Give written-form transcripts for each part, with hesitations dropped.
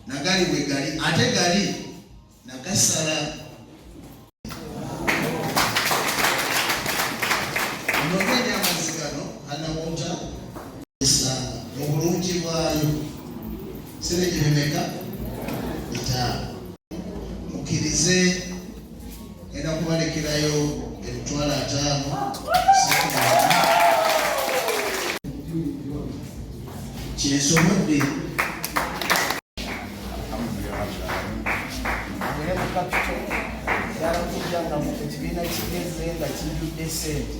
Nagali bwe gali ate gali nagasala. Onogenda amazzi gano hanawota esanga mu bulungi bwayo siringi bimeka 5. Mukkirize ngenda kubalekerayo 500,000. Kyensobodde. Ekibiina kigeze nga kijjudde ssente.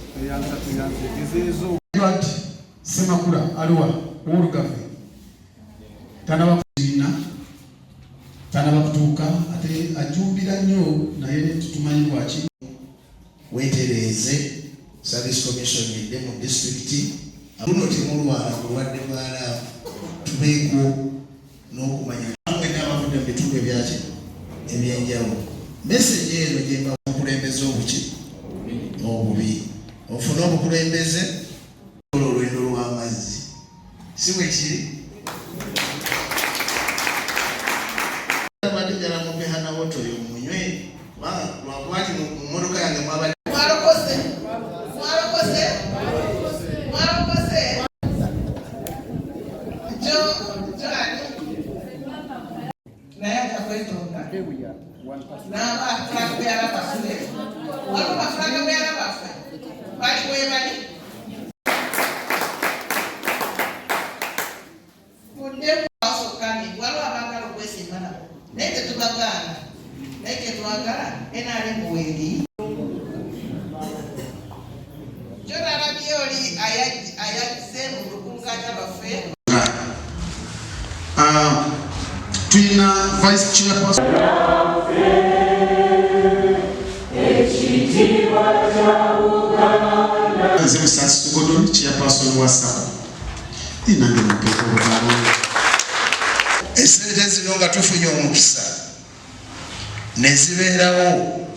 Edward Semakula aliwa owolugave tanaba kuina tanaba kutuuka ate ajumbira nnyo naye tutumanyi lwaki. Wetereeze Service Commission edde mu disitulikiti luno temulwala bulwadde bwa laavu tubeeko n'okumanya mwenna abavudde mu bitundu ebyaki ebyenjawulo. Meseji eno gyemba obukulembeze obuki obubi ofune obukulembeze olwendo lw'amazzi si bwe kiri. Abadde njala mupehana woto oyo munywe kubanga lwakuba nti mu mmotoka yange mwabadde. Mwalokose, mwalokose, mwalokose. Jo, Joani. Naye ajja kwetonda. N'aba flag bearer baffe. Waliwo ba flag bearer baffe. Bali we bali. Muddemu asokani waliwo abaagala okwesimba nabo naye tetubagaana naye kyetwagala NRM weeri. Kyonalabye oli ayazze mu lukuŋŋaanya lwaffe. Tulina vice chairperson. Nze Musasi Gordon, chairperson wa SACCO. Nange mupeeko obugalo. Esente zino nga tufunye omukisa ne zibeerawo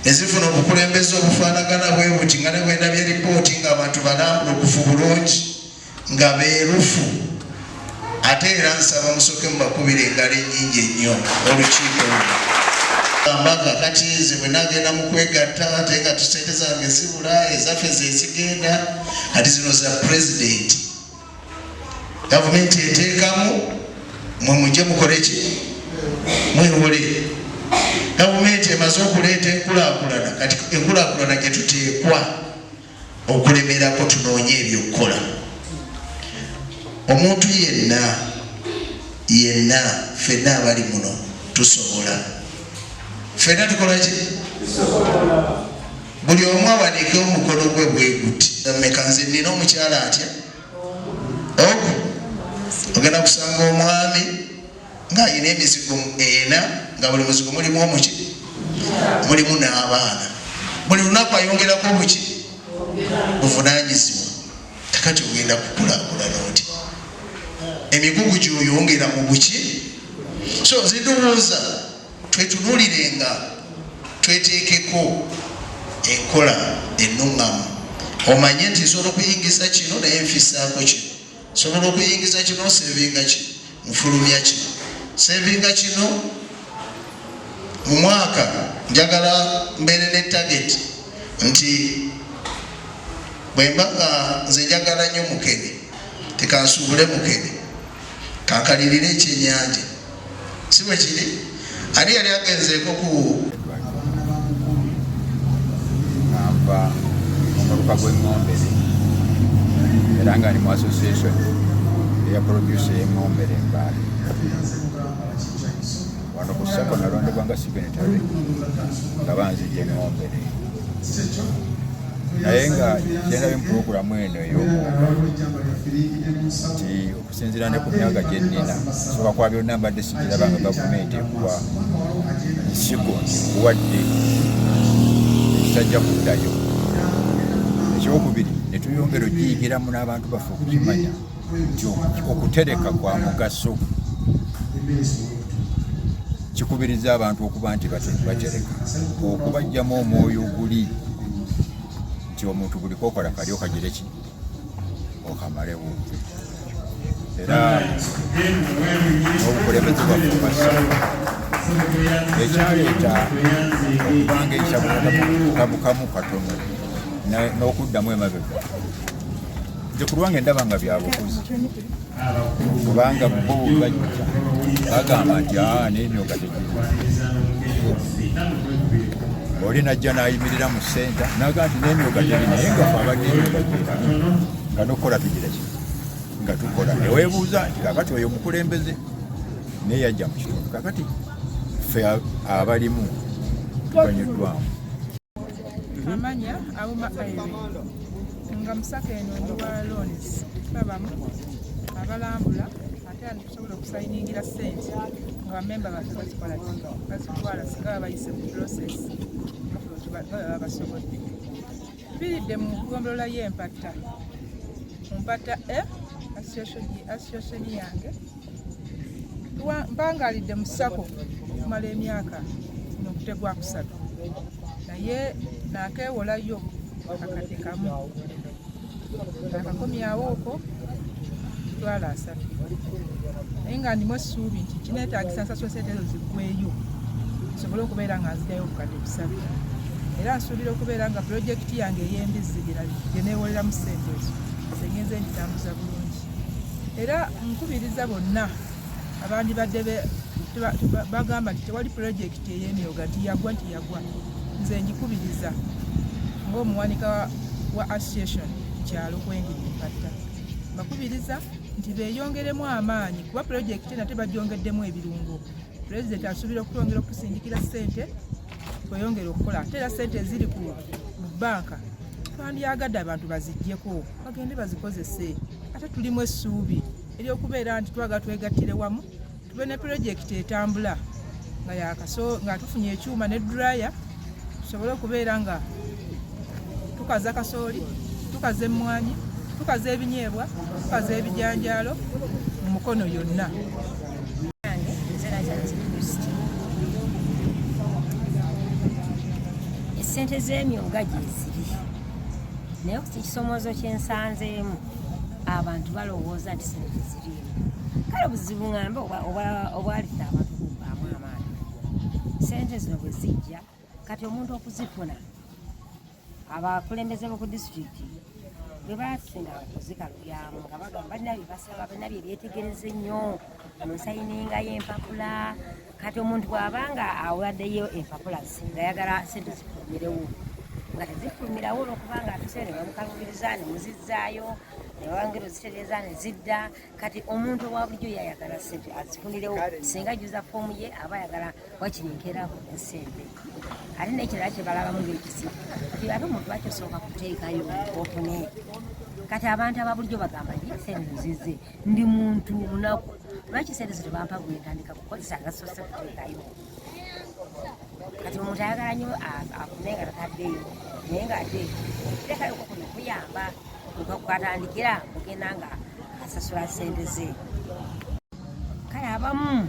ne zifuna obukulembeze obufaanagana bwe buti nga ne bwe ndabye ripooti ng'abantu balambulukufu bulungi nga beerufu ate era nsaba musooke mubakubira engalo ennyingi ennyo olukiiko luno. Mbaga kati nze bwe nagenda mu kwegatta ate nga sente zange zibula ezaffe ze zigenda kati zino za pulezidenti gavumenti eteekamu mwe mujje mukole ki mwewole. Gavumenti emaze okuleeta enkulaakulana kati enkulaakulana gye tuteekwa okulemerako tunoonye ebyokukola. Omuntu yenna yenna ffenna abali muno tusobola ffenna tukola ki buli omu awanike omukono gwe bwe guti meka nze nnina omukyala atya ogu ogenda kusanga omwami ng'alina emizigo ena nga buli muzigo mulimu omuki mulimu n'abaana buli lunaku ayongerako buki buvunaanyizibwa kakati ogenda kukulaakulana oti emigugu gy'oyongera mu buki so nze ndowooza twetunuulirenga tweteekeko enkola ennuŋŋamu omanye nti nsobola okuyingiza kino naye nfisaako kino nsobola okuyingiza kino nsevinga kino nfulumya kino sevinga kino mu mwaka njagala mbeere ne target nti bwe mba nga nze njagala nnyo mukene tekansuubule mukene kankalirire ekyennyanja si bwe kiri ani yali agenzeeko ku Nva omuluka gw'eŋŋombere era nga ndi mu association eya producer y'eŋŋombere Embaale. Wano ku SACCO nalondebwa nga signatory nga banzija eŋŋombere naye nga kyendabye mu pulogulaamu eno ey'omwonga nti okusinziira ne ku myaka gye nnina soka kwa byonna mbadde sigiraba nga gavumenti ekuwa nsigo nti nkuwadde ekitajja kuddayo. Ekyokubiri ne tuyongera ogiyigiramu n'abantu baffe okukimanya nti okutereka kwa mugaso kikubiriza abantu okuba nti batereka okubajjamu omwoyo oguli nti omuntu buli kokola kali okagire ki okamalewo. Era n'obukulembeze bwaffe obwassa ekyaleeta okubanga ekyabukamu katono n'okuddamu emabega, nze ku lwange ndaba nga byabufuzi, kubanga bo bajja bagamba nti n'emyoga tegiri. Oli najja n'ayimirira mu senta naga nti n'emyoga teri, naye nga fe abadde emyoga gyeri nga n'okukola tugira ki nga tukola. Neweebuuza nti kakati oyo omukulembeze naye yajja mu kitundu, kakati ffe abalimu tuganyuddwamu. Amanya Awuma Irene, nga musaka eno ndi wa loans, babamu abalambula ate tusobola okusayiningira ssente nga bamemba baffe bazikola ki, bazitwala singa baba bayise mu process nga baba basobodde. Tubiridde mu gombolola y'Empatta, mu Mpatta A association yange. Mpangalidde mu SACCO okumala emyaka guno gutegwa kusatu, naye nakeewolayo akadde kamu, nakakomyawo okwo 300,000, naye nga ndimu essuubi nti kineetaagisa nsasula sente ezo ziggweyo nsobole okubeera nga nzigyayo 300,000. Era nsuubira okubeera nga pulojekiti yange ey'embizzi gye neewoleramu ssente ezo nze ngenze ngitambuza bulungi. Era nkubiriza bonna abandibadde bagamba nti tewali pulojekiti ey'emyoga, nti yagwa, nti yagwa, nze ngikubiriza ng'omuwanika wa association kyalo kwendi Mpatta, mbakubiriza nti beeyongeremu amaanyi kuba pulojekiti eno ate bagyongeddemu ebirungo. Pulezidenti asuubira okutwongera okutusindikira ssente tweyongere okukola, ate era ssente eziri ku bbanka twandyagadde abantu baziggyeko bagende bazikozese. Ate tulimu essuubi ery'okubeera nti twagala twegattire wamu tube ne pulojekiti etambula nga yakaso nga tufunye ekyuma ne dryer, tusobole okubeera nga tukaza kasooli, tukaza emmwanyi, tukaza ebinyeebwa, tukaza ebijanjaalo mu Mukono yonna. Essente z'emyoga gyeziri, naye ekisomoozo kyensanzeemu, abantu balowooza nti sente teziriimu. Kale obuzibu ngambe obwalisa abantu okuggwamu amaanyi, sente zino bwe zijja kati omuntu okuzifuna, abakulembeze b'oku disitulikiti bwe basinga okuzikalubyamu nga bagamba balina bye basaba, balina bye byetegereza ennyo mu nsayininga y'empapula. Kati omuntu bw'aba nga awaddeyo empapula ze ng'ayagala sente zifulumirewo, nga tezifulumirawo olwokubanga atuse ne bamukalubiriza ne muzizzaayo ne babangera ozitereeza ne zidda. Kati omuntu owa bulijjo yayagala sente azifunirewo, singa ajjuza foomu ye aba ayagala wakiri nkeerako esente. Ate n'ekirala kye balabamu ng'ekizibu nti ate omuntu lwaki osooka kuteekayo ofune? Kati abantu aba bulijjo bagamba ye sente nzize, ndi muntu munaku, lwaki sente zo tebampa bwe ntandika kukozesa nga soose kuteekayo? Kati omuntu ayagala nnyo afune nga tataddeyo, naye ng'ate okuteekayo ko kuno kuyamba kwatandikira kugenda nga asasula sente ze. Kale abamu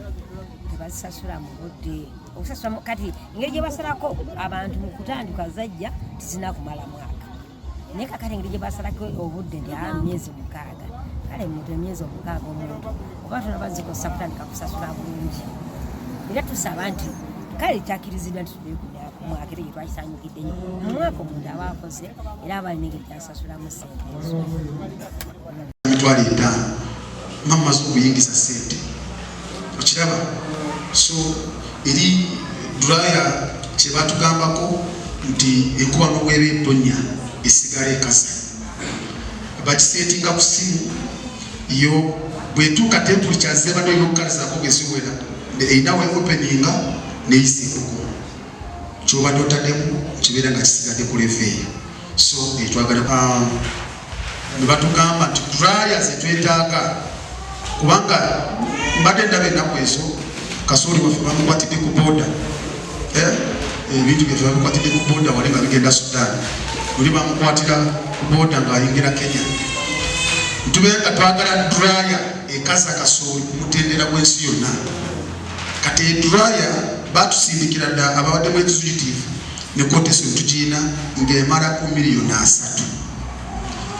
tebazisasula mu budde okusasula. Kati engeri gye basalako abantu mu kutandika zajja tizina kumala mwaka, naye kakati engeri gye basalako obudde nti myezi 6, kale muntu emyezi 6 omuntu oba tonaba zikosa kutandika kusasula bulungi. Era tusaba nti kale kyakkiriziddwa nti tuddeyo ku mwaka, era gye twakisanyukidde nnyo. Mu mwaka omuntu aba akoze era aba alina engeri gyasasulamu sente ezo. 500,000 mba mumaze okuyingiza sente, okiraba? So eri dryer kyebatugambako nti enkuba nobweba etonya esigala ekaza, bakisetinga ku simu yo, bwetuuka temperature zebadde olina okukalizako bweziwera, erina we openinga neyisa embugo, kyobadde otaddemu kibeera nga kisigadde ku level eyo. So etwagala ne batugamba nti dryer zetwetaaga, kubanga mbadde ndaba ennaku ezo kasooli waffe bamukwatidde ku boda, ebintu byaffe babikwatidde ku boda wali nga bigenda Sudan, luli bamukwatira ku boda ng'ayingira Kenya. Ntubeera nga twagala dryer ekaza kasooli ku mutendera gw'ensi yonna. Kati edryer batusindikira dda ababaddemu executive ne quotation tugiina ng'emalako 30,000,000.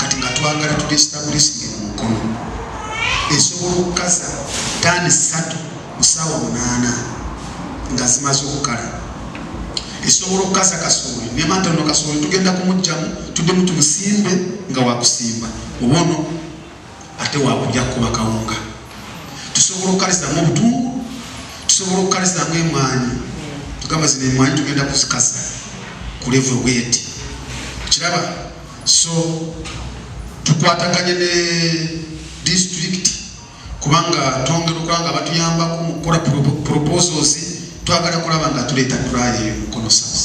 Kati nga twagala tugestablishinge mu Mukono. Esobola okukaza taani 3 mu ssaawa 8 nga zimaze okukala. Esobola okukaza kasooli nemanta no kasooli tugenda kumugjamu tuddemu tumusimbe nga wakusimba oba ono ate wakulya kuba kawunga. Tusobola okukalizamu obutungulu, tusobola okukalizamu emwanyi, tugamba zino emwanyi tugenda kuzikaza ku level bweti, kiraba. So tukwataganye ne district kubanga twongera okuba nga batuyambako mu kukola proposals. Twagala kulaba nga tuleeta dryer eyo Mukono South.